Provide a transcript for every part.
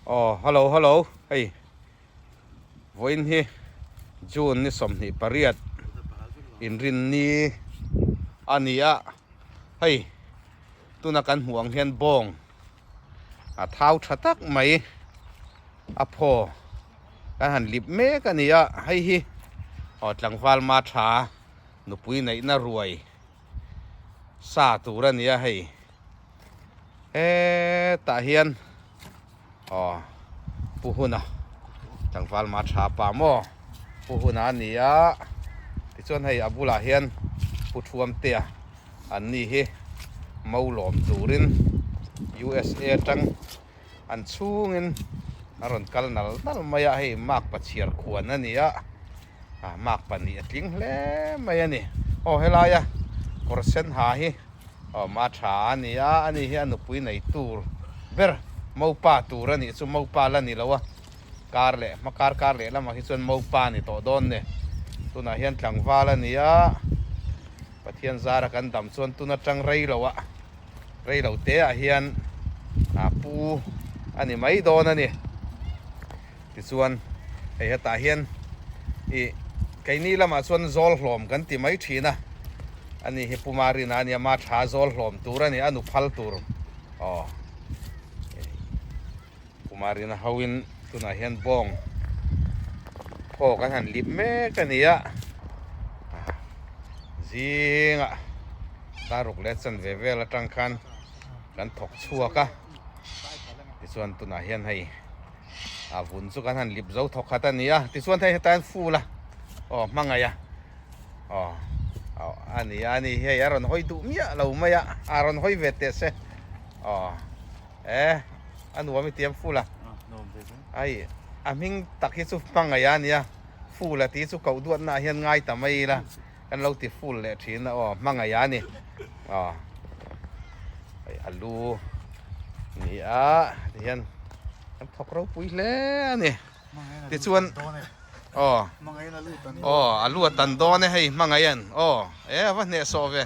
Aw hello hello hei vawiin hi June ni 28 inrinni a ni a hei tuna kan hmuh ang hian bawng a thau tha tak mai a phaw kan han lip mek a ni a hei hi aw tlangval ma tha nupui neihna ruai sa tur a ni a hei hetah hian aw pu huna tlangval ma tha pa maw pu huna a ni a tichuan hei a bulah hian pu thuamtea an ni hi mo lawm turin U_S_A atang an chhungin a rawn kal nal nal mai a hei mark pachhiar khuan a ni a. Ah mark pahnih a tling hle mai a ni. Aw helaia kawr sen ha hi aw ma tha a ni a, ani hi a nupui nei tur ber mopa tur a nih chu mopa la ni lo a, kar leh hma kar kar leh lamah hi chuan mopa a ni tawh dawn ni. Tunah hian tlangval a ni a, Pathian zara kan dam chuan tun atang rei lo ah rei lo te ah hian ah pu a ni mai dawn a ni. Tichuan, hei hetah hian ih keini lamah chuan zawl hlawm kan ti mai thin a, ani hi Puma Rina a nia, ma tha zawl hlawm tur a ni, a nu phal tur aw Puma Rina hoin tunah hian bawng phaw kan han lip mek a ni a, zingah daruk leh chanve vel atang khan kan thawk chhuak a, tichuan tunah hian hei. A vun chu kan han lip zo thawk khat a ni a, tichuan hei hetah hian ful a aw hmangaih a aw aw a ni a ni hei a rawn hawi duh miah lo mai a a rawn hawi ve teh se aw e a nuam i tiam ful a ai a hming tak hi chu hmangaih a nia ful a tih chu koh duat na ah hian ngai ta mai ila kan lo ti ful leh thin a aw hmangaih a ni aw hei a lu ni a tihian kan thawk ropui hle a ni tichuan aw aw a lu a tan dawn e hei hmangaih an aw e a va hnehsawh ve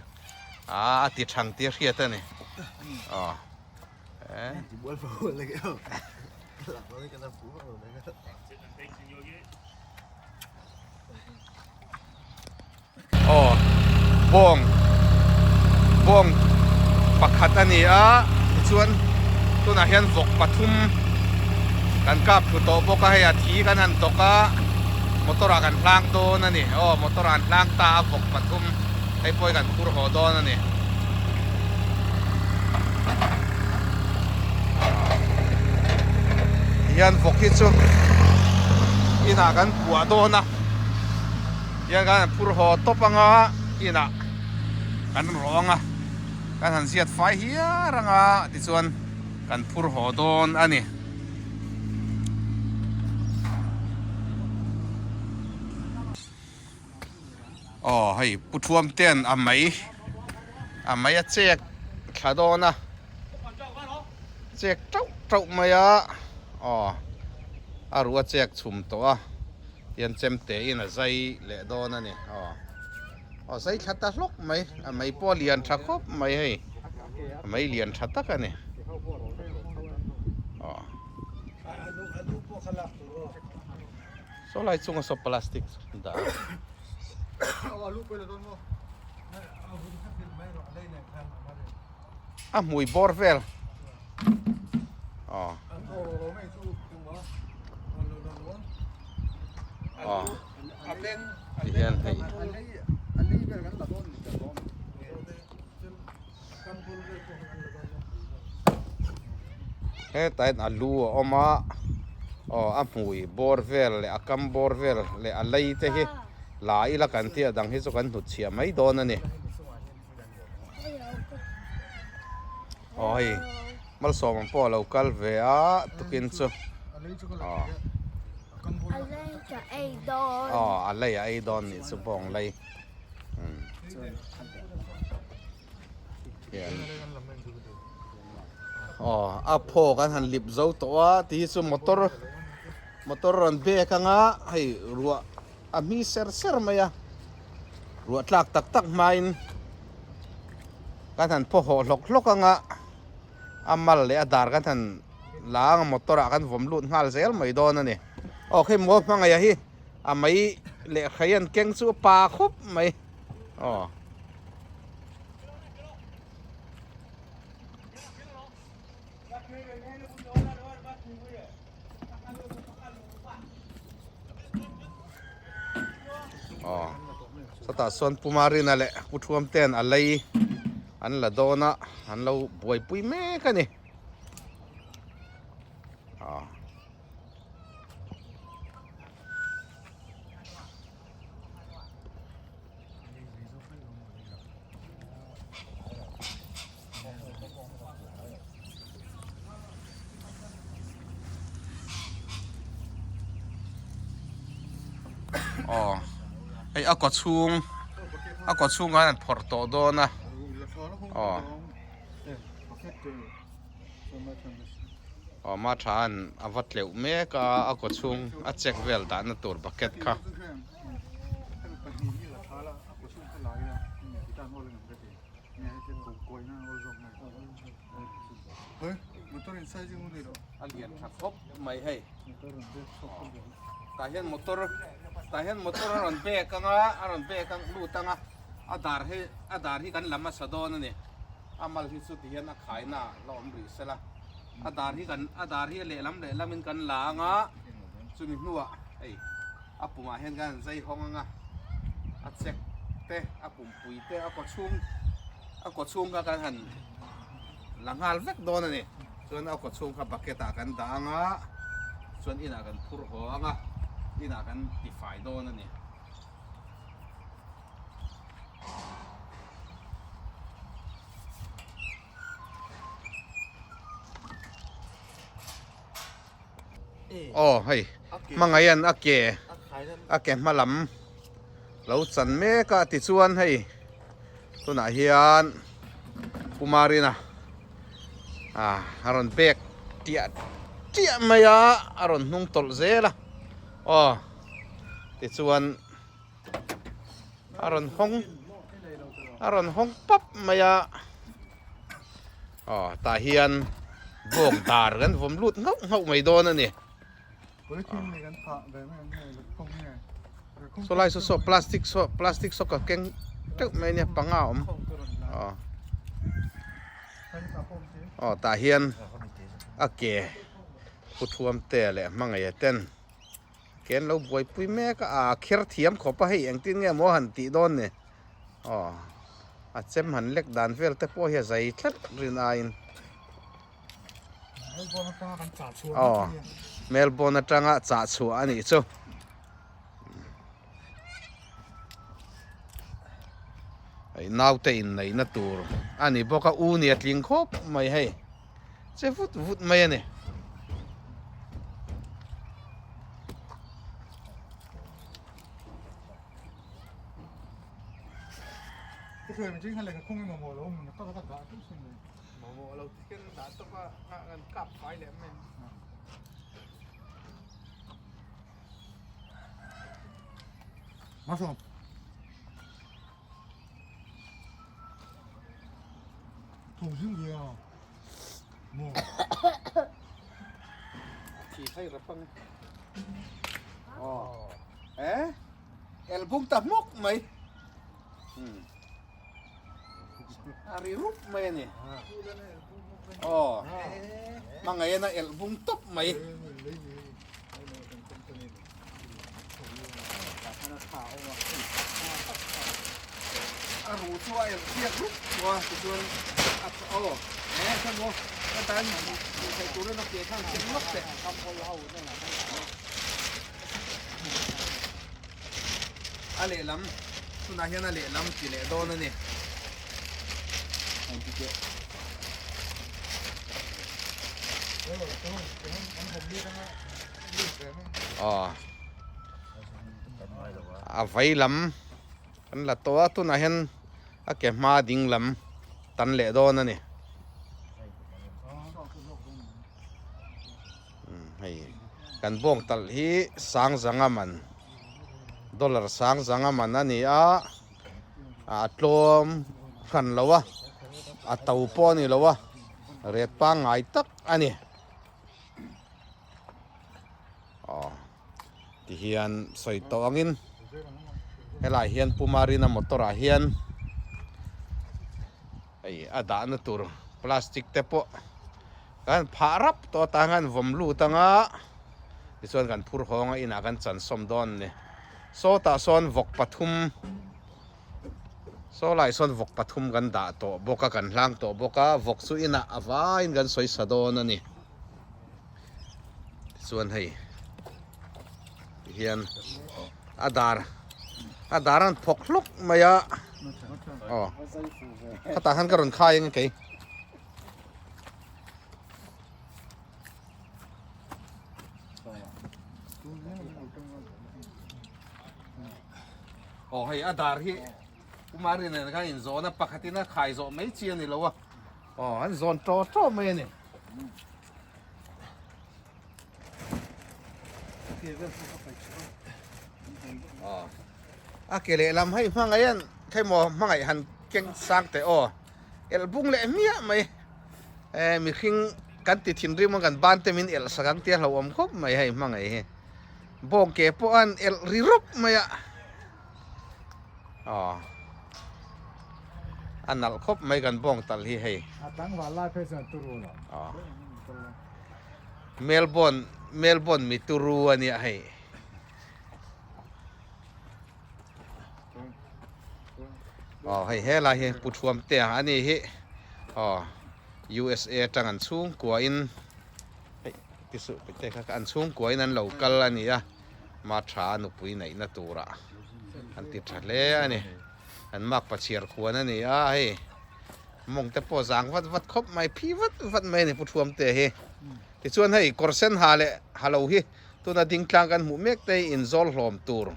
a a ti thang tih a hriat a ni aw e Aw bawng bawng pakhat a ni a tichuan tunah hian vawk pathum kan kap thlu tawh bawk a hei a thi kan han tawk a motor ah kan hlang dawn a ni aw motor ah an hlang ta a vawk pathum hei pawh hi kan phur haw dawn a ni. Hian vawk hi chu inah kan puah dawn a hian kan han phur haw tawp anga inah kan rawng a kan han ziat fai hiar anga tichuan kan phur haw dawn a ni. Aw hei Pu Thuam ten a mei a mei a chek thla dawn a chek tauh tauh mai a aw a ruh a chek chhum tawh a tian chem te in a zai leh dawn a ni aw aw zai thla ta hlawk mai a mei pawh a lian tha khawp mai hei a mei lian tha tak a ni aw. Saw lai chunga saw plastic dah a. A hmui bawr vel. Aw. Aw. Ti hian hei. Hetah hian alu a awm a aw a hmui bawr vel leh a kam bawr vel leh a lei te hi la ila kan tih a dang hi chu kan hnut chhiah mai dawn a ni aw hei malsawm ang pawh a lo kal ve a tukin chu aw aw a lei a ei dawn nih chu bawng lei. Aw a phaw kan han lip zo tawh a ti hi chu motor motor rawn bek anga hei ruah a hmi ser ser mai a ruah tlak tak tak hmain kan han phaw hawh hlawk hlawk anga a mal leh a dar kan han. la anga motor ah kan vawm lut nghal zel mai dawn a ni. Aw khi maw hmangaih hi a mai leh hrei an keng chu a pa khawp mai aw. Aw sawtah sawn Pu Marina leh Pu Thuam ten a lei an la dawn a an lo buaipui mek a ni aw. Aw hei a kaw chhung a kaw chhung khan an phawrh tawh dawn a aw aw ma tha an a va tleuh mek a a kaw chhung a check vel dahna tur bucket kha. A lian tha khawp mai hei tah hian motor tah hian motor a rawn bek anga a rawn bek ang lut anga a dar hi a dar hi kan lam a sa dawn a ni a mal hi chu ti hian a khaina ah la awm rih sela a dar hi kan a dar hi a lehlam lehlam in kan la anga chumi hnuah hei a pumah hian kan han zai hawng anga a chek te a pumpui te a kaw chhung a kaw chhung kha kan han la nghal vek dawn a ni chuan a kaw chhung kha bucket ah kan dah anga chuan inah kan phur haw anga inah kan tifai dawn a ni. Aw hei hmangaihan a ke a ke hma lam lo chan mek a tichuan hei tunah hian Pu Marina ah a rawn bek tiah tiah mai a a rawn hnung tawlh zel a aw tichuan a rawn hawng a rawn hawng pap mai a aw tah hian bawng dar kan vawm lut nghauh nghauh mai dawn a ni saw lai saw saw plastic saw plastic saw ka keng teuh mai ania panga a awm aw aw tah hian a ke pu thuam te leh hmangaih ten. Ken lo buaipui mek a, a kher thiam khawp a hei engtin nge maw han tih dawn ni aw a chem han lek dan vel te pawh hi a zai tlat rin aiin aw Melbourne atanga chah chhuah a nih chu hei naute inneihna tur a ni bawk a u ni a tling khawp mai hei. Che vut vut mai a ni. El bung ta hmuk mai a ri rup mai a ni aw hmangaihna el bung tawp mai. A ruh chu a elh chiak rup tawh a tichuan a aw eh kha maw ka tan theih turin a ke khan chek lawk teh a lehlam tunah hian a lehlam ti leh dawn a ni. Aw a vei lam kan la tawh a tunah hian a ke hma ding lam tan leh dawn a ni hei kan bawng talh hi sang zanga man dollar sang zanga man a ni a a tlawm hran lo a a to pawh a ni lo a ret pangngai tak a ni. Aw tihian sawi tawh angin helaiah hian Pu Marina motor ah hian hei a dahna tur plastic te pawh kan phah rap tawh a tah hian vawm lut anga tichuan kan phur hawng a inah kan chan sawm dawn a ni sawtah sawn vawk pathum Saw lai sawn vawk pathum kan dah tawh bawk a kan hlang tawh bawk a vawk chu inah a vaiin kan sawi sa dawn a ni tichuan hei tihian a dar a dar an phawk hlawk mai a aw khatah khan ka rawn khai ang kei. Aw hei a dar hi Kumari nen khan inzawn a pakhatin a khai zawh mai chi a ni lo a aw an zawn ṭaw ṭaw mai a ni. Aw a ke lehlam hei hmangaih an khaimaw hmangaih han keng sang teh aw elh bung leh hmiah mai eh mihring kan ti thinrim a kan ban te min elh sak ang tia hlauhawm khawp mai hei hmangaih hi. Bawng ke pawh an elh ri rawp mai a aw a nalh khawp mai kan bawng tal hi hei a tlangval lai phei chuan turu lo aw Melbourne Melbourne mi turu a nia hei aw hei helai hi Pu Thuamtea a ni hi aw USA atang an chhungkua in. Hei ti suh pite kha an chhungkua in an lo kal a ni a ma tha a nupui neihna turah an ti tha hle a ni an makpa chhiar khuan a ni a hei mawng te pawh zang vat vat khawp mai phi vat vat mai a ni pu thuam te hi tichuan hei kawr sen ha leh ha lo hi tuna ding tlang kan hmuh mek te hi inzawl hlawm tur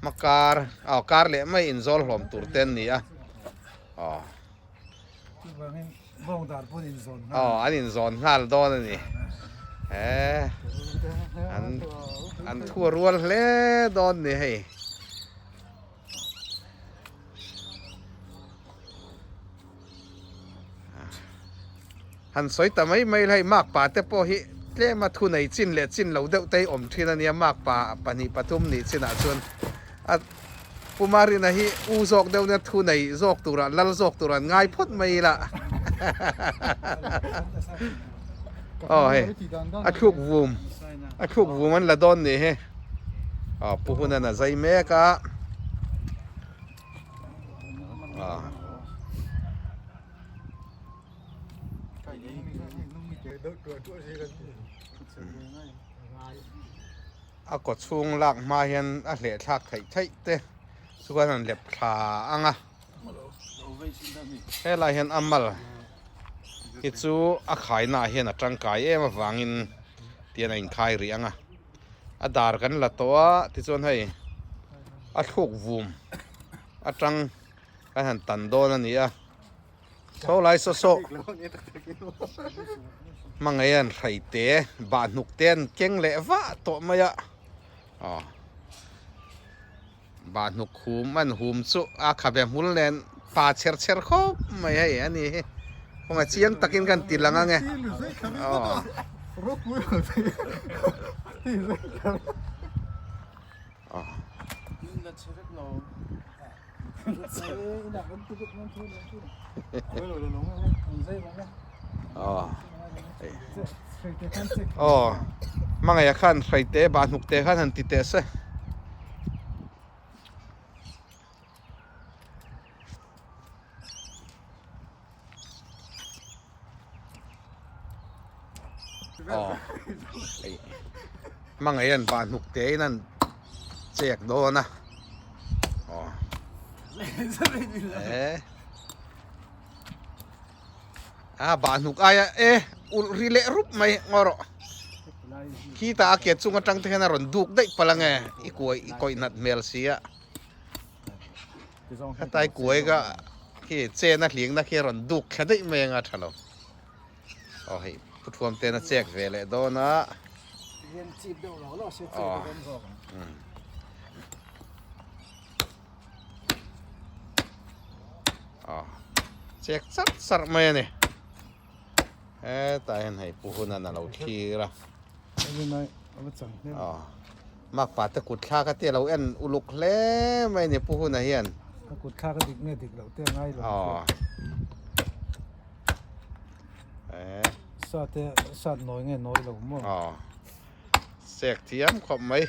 hma kar aw kar leh mai inzawl hlawm tur te an ni a aw. Aw an inzawn nghal dawn a ni he an an thu a rual hle dawn ni hei han sawi ta mai mai la hei makpa te pawh hi tlem a thu nei chin leh chin lo deuh te hi awm thin a nia makpa pahnih pathum nih chinah chuan a Pu Marina hi u zawk deuh nia thu nei zawk turah lal zawk turah an ngai phawt mai ila aw hei a thluk vum a thluk vum an la dawn nih hi aw Pu Hunan a zai mek a aw. A kaw chhung lak hma hian a hleh thlak theih theih te chuan an lep thla ang a helai hian a mal hi chu a khaina ah hian a tangkai em avangin tian a inkhai rih ang a a dar kan la tawh a tichuan hei a thluk vum atang kan han tan dawn a ni a. Saw lai saw saw hmangaih an hrai te bah hnuk te an keng leh vah tawh mai a aw bah hnuk hum an hum chu a khabe hmul nen pa chher chher khawp mai hei a ni hi kawngah chiang takin kan ti lang ang e aw. Aw hmangaih khan hrai te bah hnuk te khan han ti teh se. Aw hei hmangaih an bah hnuk te in an chek dawn a aw eh a bah hnuk aia e ulh ri leh rup mai ngaw rawh khitah a ke chung atang te hian a rawn duk daih palh ange i kuai i kawih nat hmel si a. Khatai kuai ka khi chen a hling na khi a rawn duk thla daih mai anga tha lo. Aw hei pu thuam ten a chek ve leh dawn a. Aw. Aw. Chek char char mai a ni. Hetah hian hei pu hun an a lo thlir a. Aw makpa te kut thlak a tia lo en uluk hle mai a ni pu huna hian. A kut thlak a dik nge dik loh te a ngai lo. Aw. Sa te sat nawi nge nawi lo maw? Aw. Sek thiam khawp mai.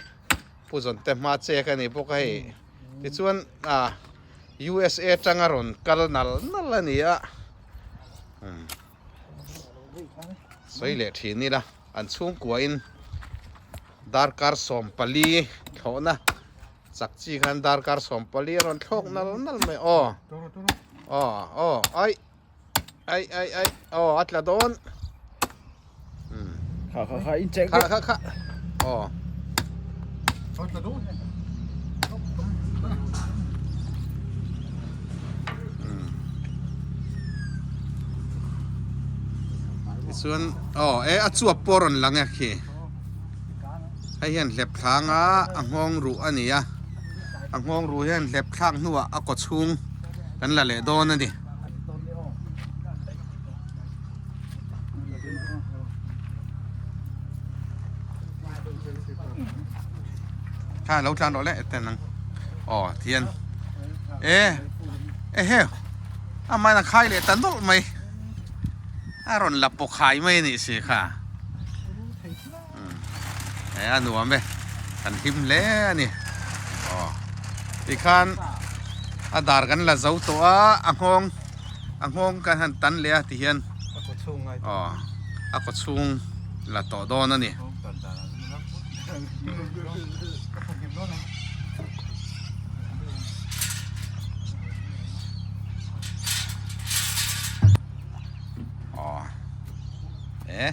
Pu zawn te hma chek a ni bawk a hei. Tichuan ah USA atanga rawn kal nal nal a ni a. Sawi leh thin ila an chhungkua in darkar 14 thlawhna chak chi khan darkar 14 a rawn thlawk nal nal mai aw aw aw ai ai ai ai aw a tla dawn kha kha kha in check kha kha kha aw a tla dawn Tichuan aw e a chuap pawh a rawn lang e khi hei hian hlep thlanga a nghawng ruh a ni a a nghawng ruh hian hlep thlak hnuah a kaw chhung kan la leh dawn a ni. Kha lo tlan rawh le ten ang aw thian e e heu a man a khai leh ta nawlh mai a rawn la pawh khai mai a nih si kha e a nuam e kan hlim hle a ni aw tikhan a dar kan la zo tawh a a nghawng a nghawng kan han tan leh a tihian aw a kaw chhung la tawh dawn a ni. Aw e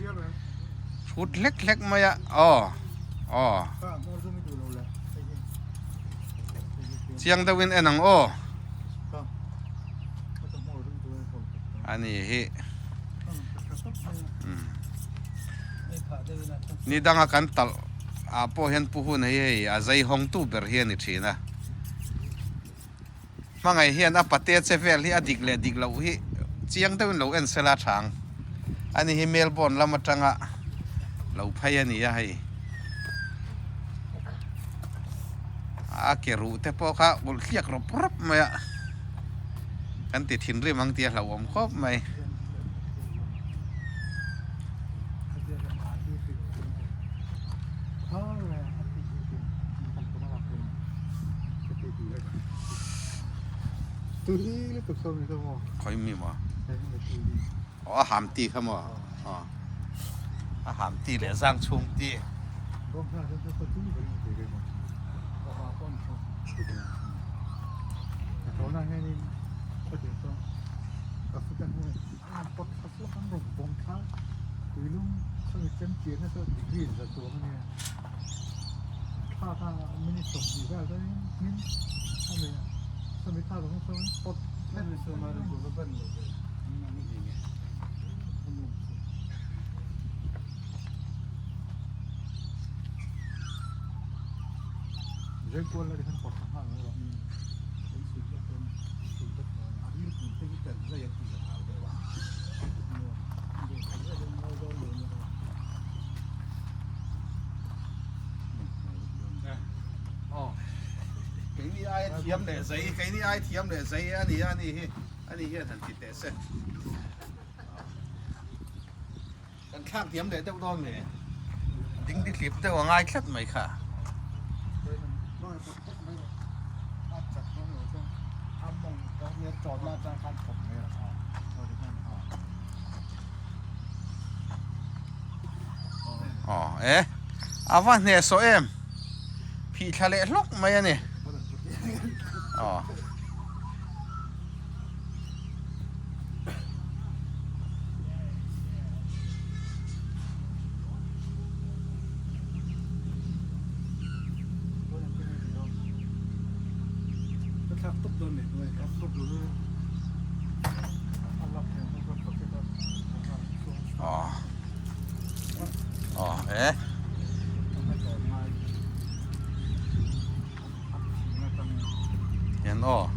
hrut hlek hlek mai a aw aw chiang deuhin en ang aw a ni hi ni danga kan talh ah pawh hian pu hun hi hei a zai hawng tu ber hi a ni thin a hmangaih hian a pate che vel hi a dik leh dik loh hi chiang deuhin lo en sela thang a ni hi Melbourne lam atanga lo phei a ni a hei a ke ruh te pawh kha ulh hliak rawp rawp mai a kan ti thinrim ang tih a hlauhawm khawp mai. Khawi mi maw? Aw a ham ti kha maw? Aw a ham ti leh zang chhung ti. Keini ai thiam leh zai keini ai thiam leh zai a ni a ni hi a ni hian han ti teh se kan thlak thiam leh deuh dawn nge ding di hlip deuh a ngai tlat mai kha. Aw e a va hneh sawh em phih thla leh hlawk mai a ni aw. Hian aw.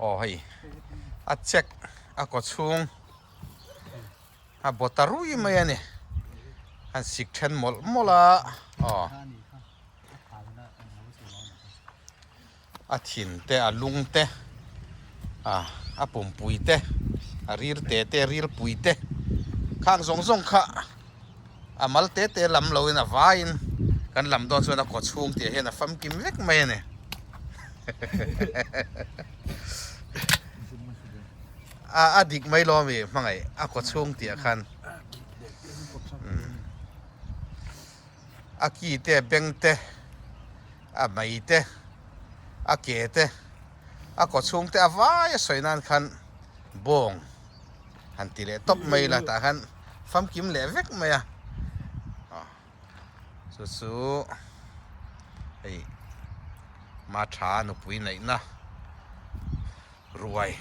Aw hei a check a kaw chhung a baw ta rui mai a ni han sik then mawlh mawlh a aw a thin te a lung te ah a pumpui te a ril te te a ril pui te khang zawng zawng kha a mal te te lam lo in a vaiin kan lam dawn chuan a kaw chhung tih ah hian a famkim vek mai a ni a a dik mai lo ami hmangaih a kaw chhung tih ah khan a ki te a beng te a mei te a ke te a kaw chhung te a vai a sawi nan khan bawng han ti leh tawp mai la tah khan famkim leh vek mai a chu chu hei matha nupui neihna ruai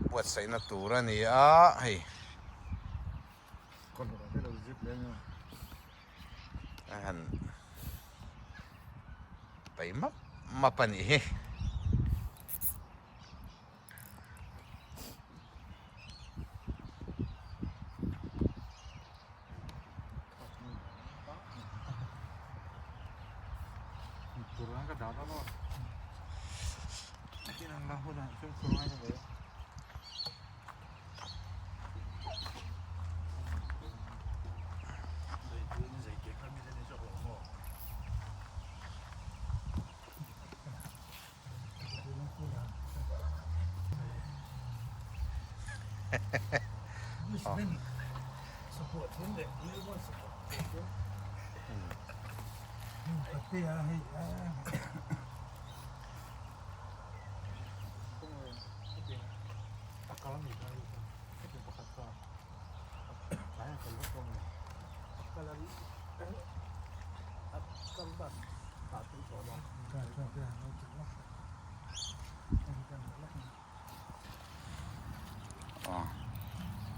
buatsaihna tur a ni a hei. A han pai map map a nih hi.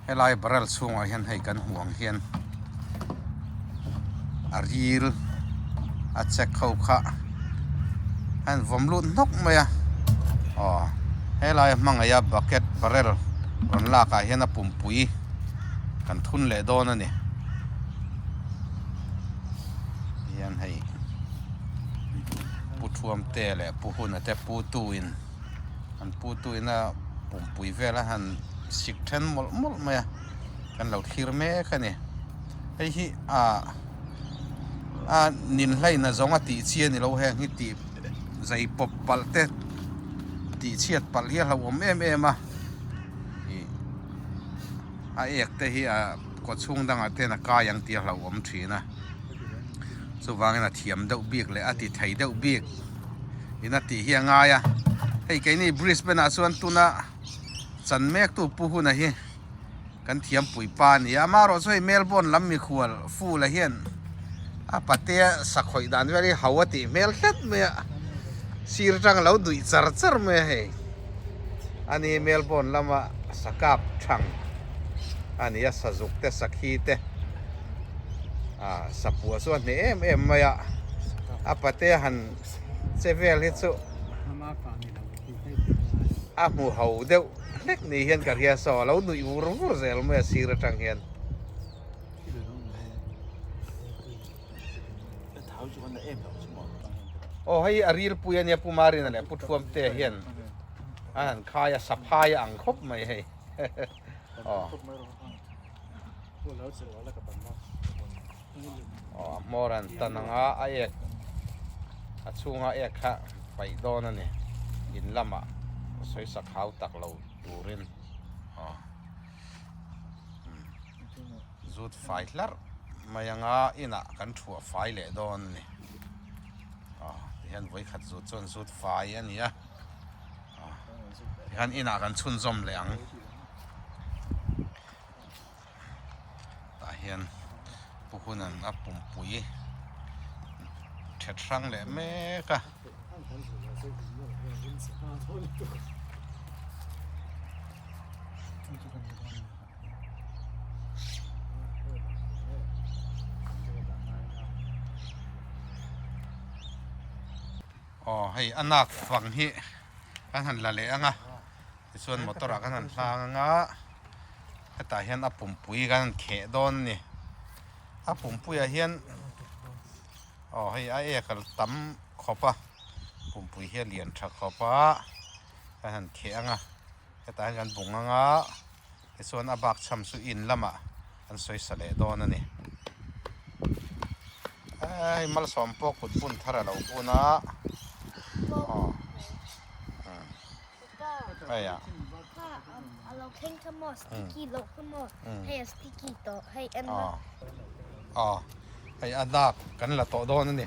Helai barrel chhungah hian hei kan hmuh ang hian a ril a check ho kha a in vawm lut hnawk mai a aw helai hmangaih a bucket barrel rawn lak ah hian a pumpui kan thun leh dawn a ni hian hei pu thuam te leh pu huna te pu tu in an pu tu in a pumpui vel a han sik then mawlh mawlh mai a kan lo thlir mek a ni hei hi ah a ninhlaina zawng a tih chi a ni lo heng hi tih zai pawp palh te tih chhiat palh hi a hlauhawm em em a ih a ek te hi a kaw chhung dangah te hian a kai ang tih a hlauhawm thin a chuvangin a thiam deuh bik leh a ti thei deuh bik in a tih hi a ngai a hei keini Brisbane ah chuan tuna chan mek tu pu huna hi kan thiam pui pa a ni a amaherawh chu hei Melbourne lam mikhual ful ah hian a patea sakhawih dan vel hi ho a tih hmel hlet mai a sir atang a lo duih char char mai a hei a ni Melbourne lama sakap thang a ni a sazuk te sakhi te ah sapua chu a hneh em em mai a a patea han che vel hi chu a hmu ho deuh. Hlek ni hian ka hria saw a lo nuih vur vur zel mai a sir atang hian. Aw hei a ril pui ania Pu Marina leh Pu Thuamtea hian a han khai a saphai a ang khawp mai hei aw. Aw a hmawr an tan ang a a ek a chhunga ek kha paih dawn a ni in lamah sawisak hau tak lo turin aw. zut fai hlarh mai anga inah kan thuah fai leh dawn a ni. Aw tihian vawikhat zut chuan zut fai a ni a, aw tihian inah kan chhunzawm leh ang. Tah hian Pu Hunan a pumpui thet hrang leh mek a. Aw hei a nak fang hi kan han la leh ang a tichuan motor ah kan han hlang ang a hetah hian a pumpui kan han kheh dawn a ni a pumpui ah hian aw hei a ek a tam khawp a pumpui hi a lian tha khawp a kan han kheh ang a. Hetah hian kan bung ang a, tichuan a bak chham chu in lamah an sawi sa leh dawn a ni. Hei malsawm pawh kut bun thar a lo bun a, aw hei ah. Aw hei a dak kan la tawh dawn a ni.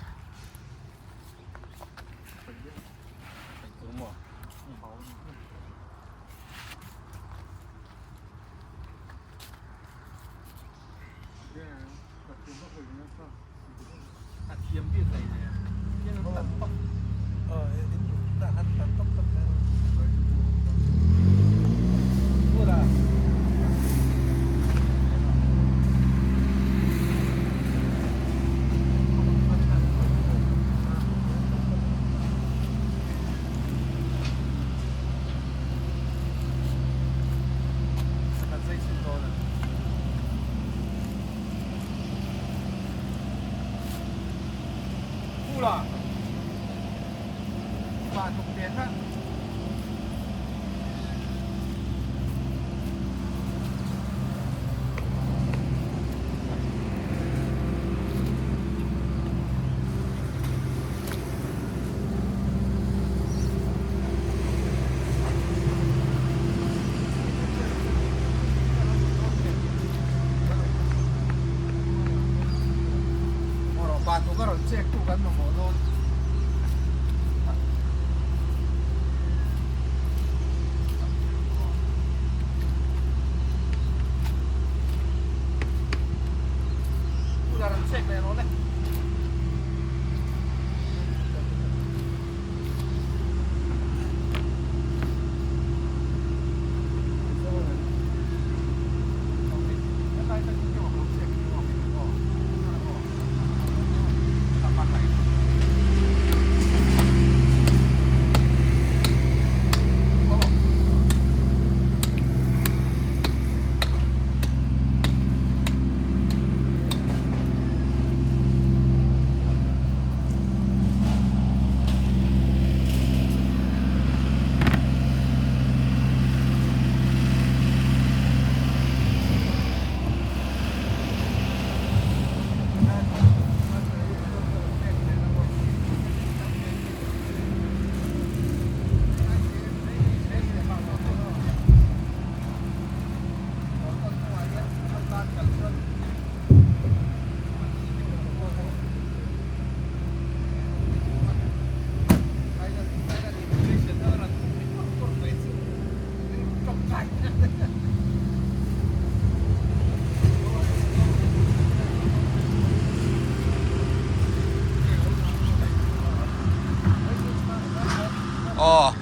Aw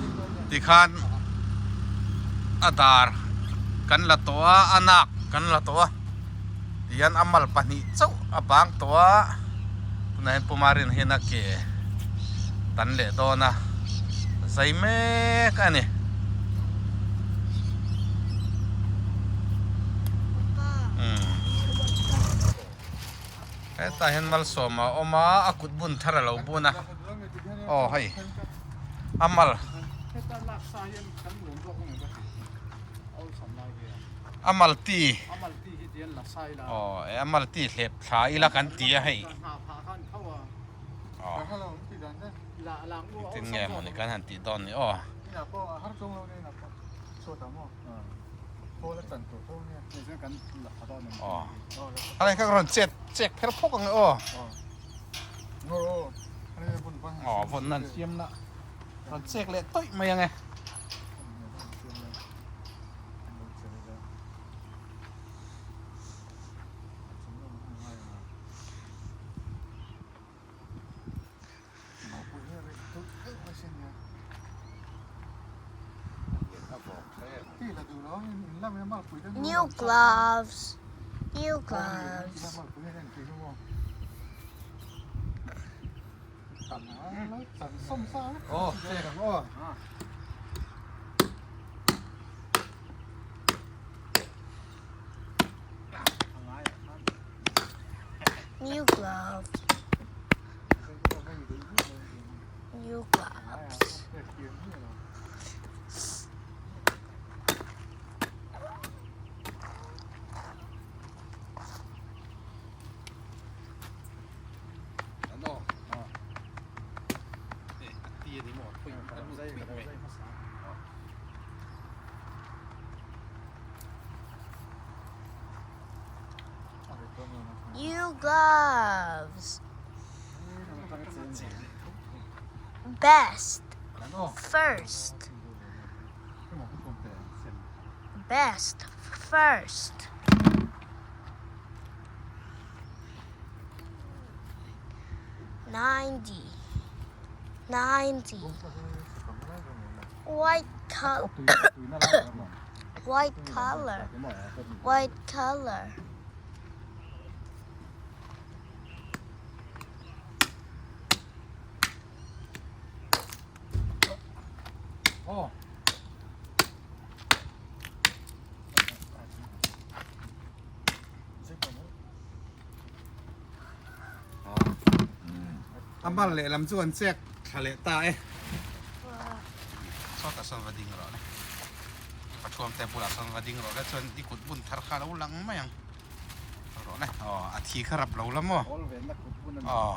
tikhan a dar kan la tawh a a nak kan la tawh a tihian a mal pahnih chauh a bang tawh a tunah hian Pumarin hian a ke tan leh dawn a zai mek a ni. Hetah hian malsawm a awm a a kut bun thar a lo bun a aw hei a mal a mal ti aw a mal ti hlep thla ila kan ti a hei aw engtin nge mawni kan han tih dawn ni aw. Aw a kha rawn chet chek pher phawk ang e aw. Aw vawn nan siam na rawn chek leh tawih mai ang e. New gloves. New gloves. Oh, check ang oh. New gloves. New gloves. New gloves. Best. First. Best. First. 90. 90. White color. White color. White color. Oh. A mal lehlam chu an chek thla leh ta e. Sawtah sawn va ding rawh le. Pathuam te bulah sawn va ding rawh le chuan i kut bun thar kha a lo lang mai ang. Rawh le. Aw a thi kha rap lo la maw? Aw.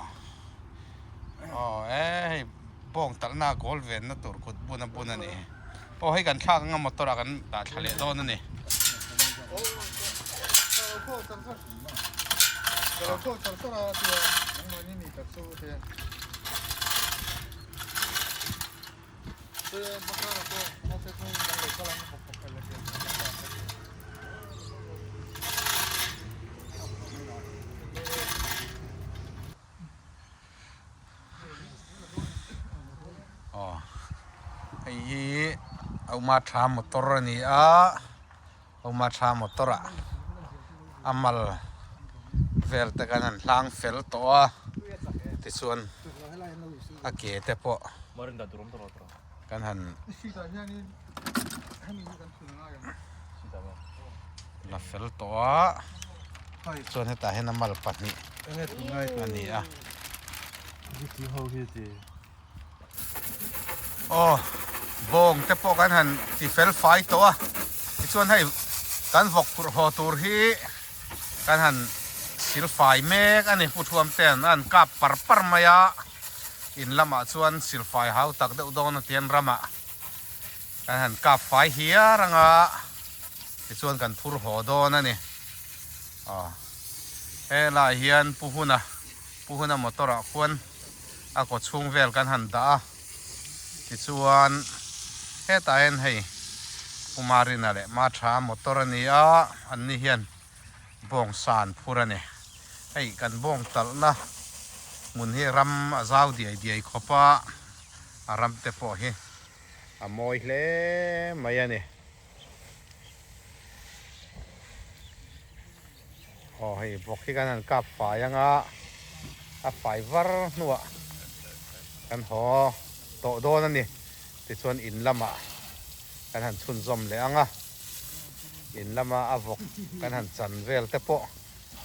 Aw e hei bawng talhna goal venna tur kut bun a bun a ni. Aw hei kan thlak anga motor ah kan dah thla leh dawn a ni. Aw hei hi Auma tha motor a ni a Auma tha motor ah a mal vel te khan an hlang fel tawh a tichuan a ke te pawh kan han la fel tawh a chuan hetah hian a mal pahnih a ni a aw bawng te pawh kan han ti fel fai tawh a tichuan hei kan vawk phurh haw tur hi kan han sil fai mek a ni pu thuam ten a an kap par par mai a. In lamah chuan silfai hau tak deuh dawn a tian ramah kan han kap fai hiar anga tichuan kan phur haw dawn a ni. Aw helaiah hian Pu Huna Pu Huna motor ah khuan a kaw chhung vel kan han dah a tichuan hetah hian hei Pu Marina leh Matha motor a ni a an ni hian bawng san phur a ni. Hei kan bawng talhna hmun hi ram a zau diai diai khawp a, a ram te pawh hi a mawi hle mai a ni. Aw hei bawk hi kan han kap fai anga a fai var hnuah kan haw tawh dawn a ni. Tichuan in lamah kan han chhunzawm leh ang a, in lama a vawk kan han chan vel te pawh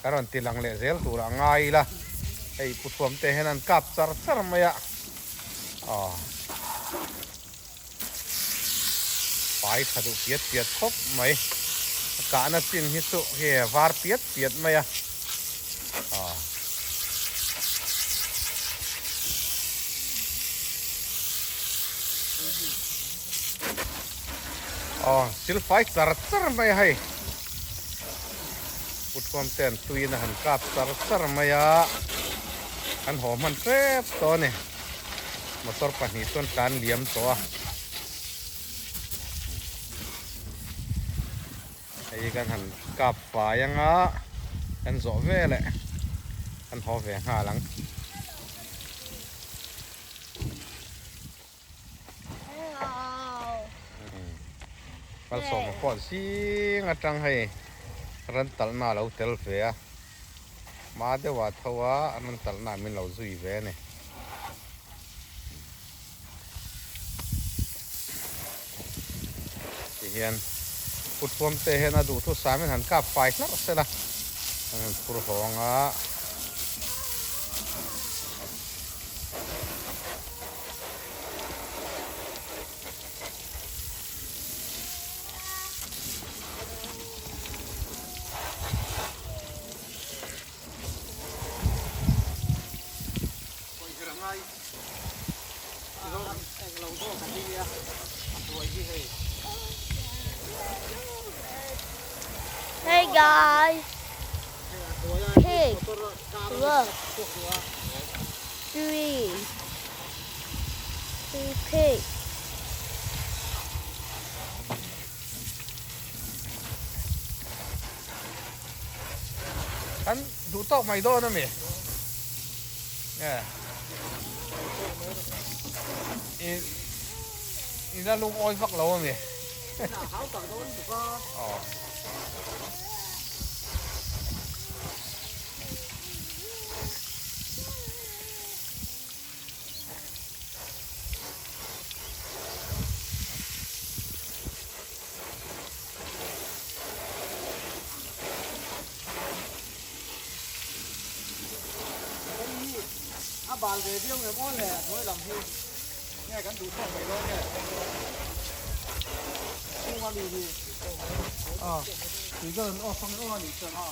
kan rawn ti lang leh zel tur a ngai ila, hei Pu Thuam te hian an kap char char mai a, aw fai tha duh piat piat khawp mai, a kahna chin hi chu hei a var piat piat mai a, aw. Aw silfai char char mai a hei Puthuam te an tuiin a han kap char char mai a an haw hman tep tawh a ni motor pahnih chuan tlan liam tawh a. Hei kan han kap fai anga kan zawh veleh kan haw ve nghal ang. Malsawma pawh zing atang hei ran talhna a lo tel ve a, hma deuhah tho a ran talhna min lo zui ve a ni. Tihian puthuam te hian a duhthusam in han kap fai hlarh sela an han phur hawng a. Hey guys. Pig. Look. Three. Three pigs. Kan duh tawk mai dawn a mi? Nge i i la lungawi vak lo a mi? Aw. A bal ve viau em aw le hnuai lam hi nge kan duh tawk mai dawn nge chhung a mi hi a tui ka rawn off ang aw a nih chuan a.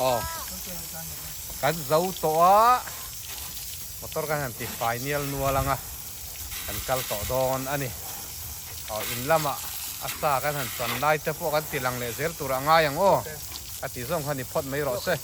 Aw kan zo tawh a motor kan han ti fai nial nual ang a kan kal tawh dawn a ni aw in lamah a sa kan han chan lai te pawh kan ti lang leh zel tur a ngai ang aw a ti zawng kha ni phawt mai rawh se.